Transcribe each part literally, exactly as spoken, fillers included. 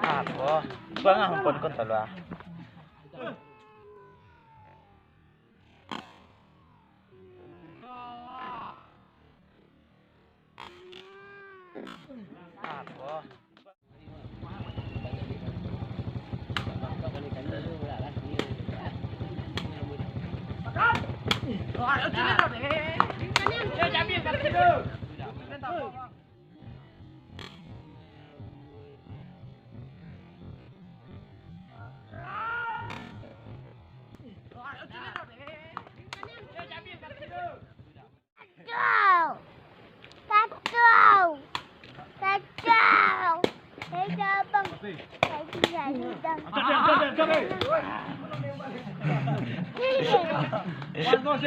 Apo? Bang, ampun kon salah. Apo? Kacau. Kacau. Kacau. Hei, abang. Tadi, tadi, bang. Hei, abang. Hei, abang.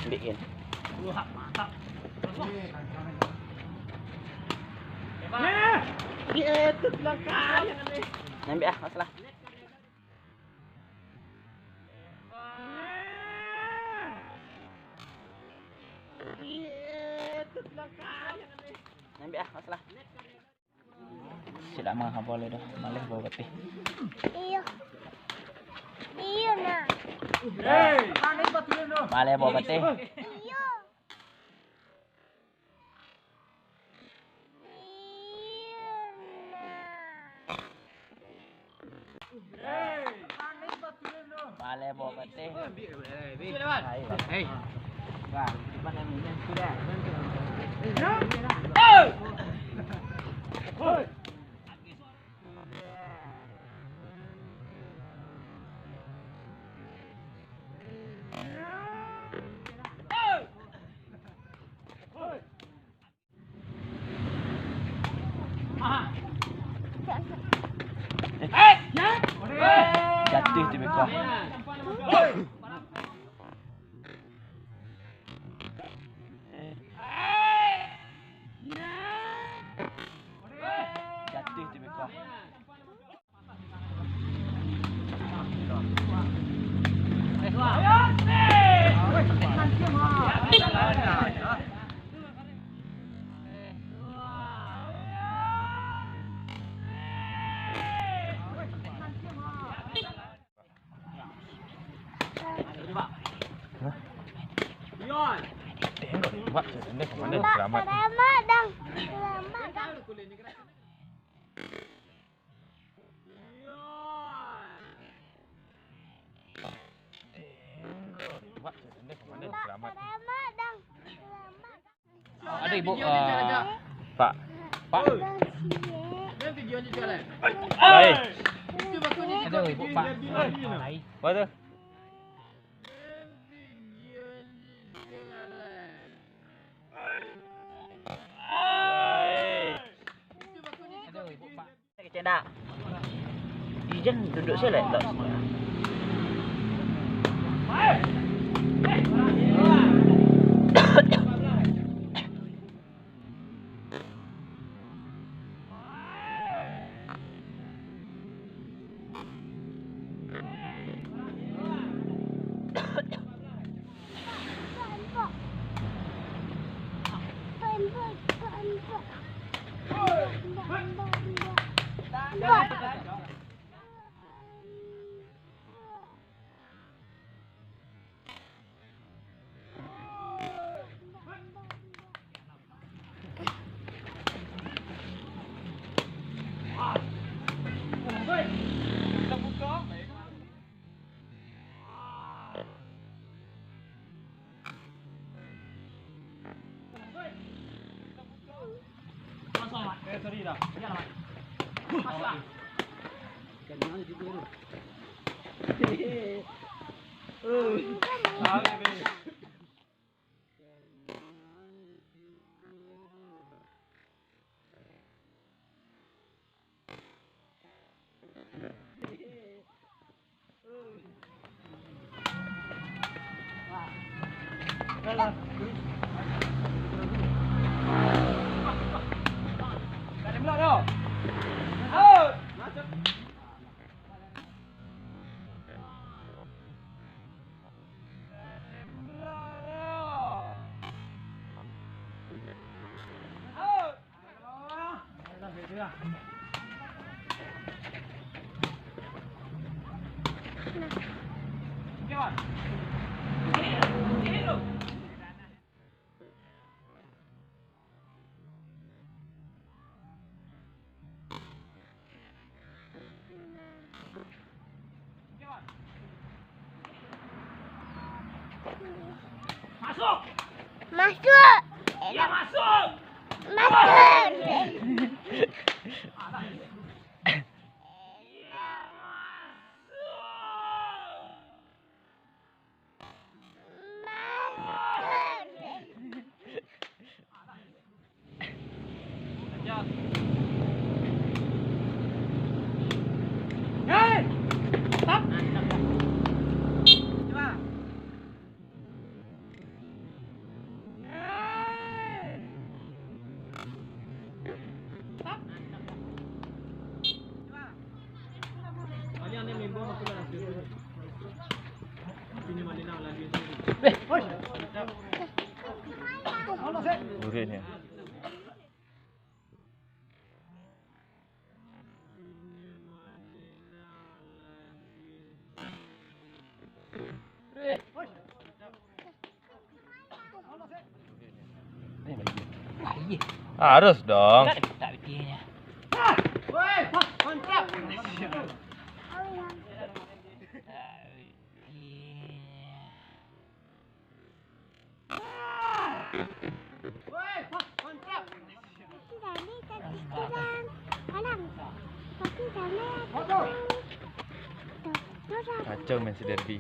Ambikin. Ambiak ah, masalah. Ambiak ah, masalah. Silak mangahabo lai doh, maleh bao patih. Iyo. Iyo, nah. Maleh bao patih. Iyo. Iyo, nah. Maleh bao patih. Hei. Bang, cepat yang minum sudah. Jatuh tu beko. Jatuh tu beko. Pak, selamat, Dang. Selamat. Selamat, Dang. Selamat. Ada ibu, eh, Pak. Pak. Baik. Ada ibu, Pak. Apa tu? Ada ibu, Pak. Kecek dak? Ijan duduk sini, tak? Masuk! Masuk! Ya, masuk! Masuk! Buruiknya. Harus dong. Kacau main si Derby.